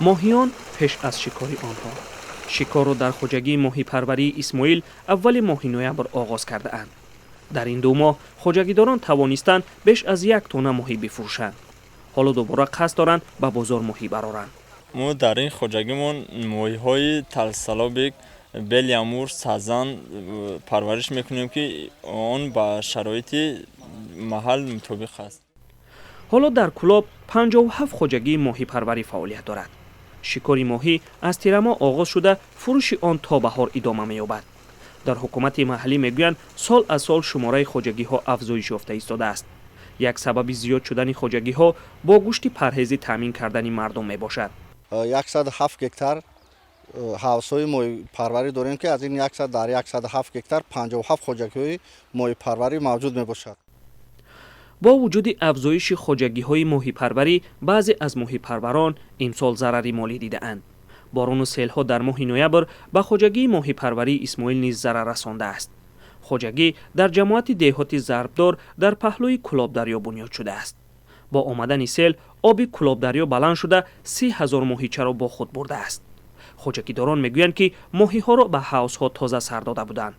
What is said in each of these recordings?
Моҳиён пеш аз шикори онҳо. Шикорро дар хоҷагии моҳипарварии Исмоил аввали моҳи ноябр оғоз кардаанд. Дар ин 2 моҳ хоҷагидорон тавонистанд беш аз 1 тонна моҳӣ бифурӯшанд. Ҳоло дубора қасд доранд, ба бозор моҳӣ бароранд. Мо дар ин хоҷагимон моҳиҳои толстолобик, белый амур, сазан парвариш мекунем, ки он ба шароити маҳал мутобиқ аст. Ҳоло дар Кӯлоб 57 хоҷагии моҳипарварӣ фаъолият дорад. Шикори моҳӣ аз тирамоҳ оғоз шуда, фурӯши он то баҳор идома меёбад. Дар ҳукумати маҳаллӣ мегӯянд, сол аз сол шумораи хоҷагиҳо афзоиш ёфта истодааст. Як сабаби зиёд шудани хоҷагиҳо бо гӯшти парҳезӣ таъмин кардани мардум мебошад. 107 гектар ҳавзҳои моҳипарварӣ дорем, ки аз ин дар 107 гектар 57 хоҷагиҳои моҳипарварӣ мавҷуд мебошад. Бо вуҷуди афзоиши хоҷагиҳои моҳипарварӣ, баъзе аз моҳипарварон имсол зарари молӣ дидаанд. Борону селҳо дар моҳи ноябр ба хоҷагии моҳипарварии Исмоил низ зарар расондааст. Хоҷагӣ дар ҷамоати деҳоти Зарбдор, дар паҳлӯи Кӯлобдарё бунёд шудааст. Бо омадани сел оби Кӯлобдарё баланд шуда, 30 000 моҳичаро бо худ бурдааст. Хоҷагидорон мегӯянд, ки моҳиҳоро ба ҳавзҳо тоза сар дода буданд.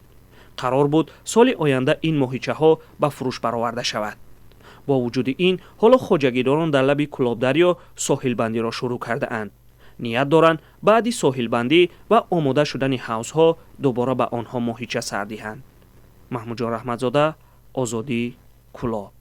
Қарор буд, соли оянда ин моҳичаҳо ба фурӯш бароварда шавад. Бо вуҷуди ин, ҳоло хоҷагидорон дар лаби Кӯлобдарё соҳилбандиро шурӯъ кардаанд. Ният доранд, баъди соҳилбандӣ ва омода шудани ҳавзҳо дубора ба онҳо моҳича сар диҳанд. Маҳмудҷон Раҳматзода, Озодӣ, Кӯлоб.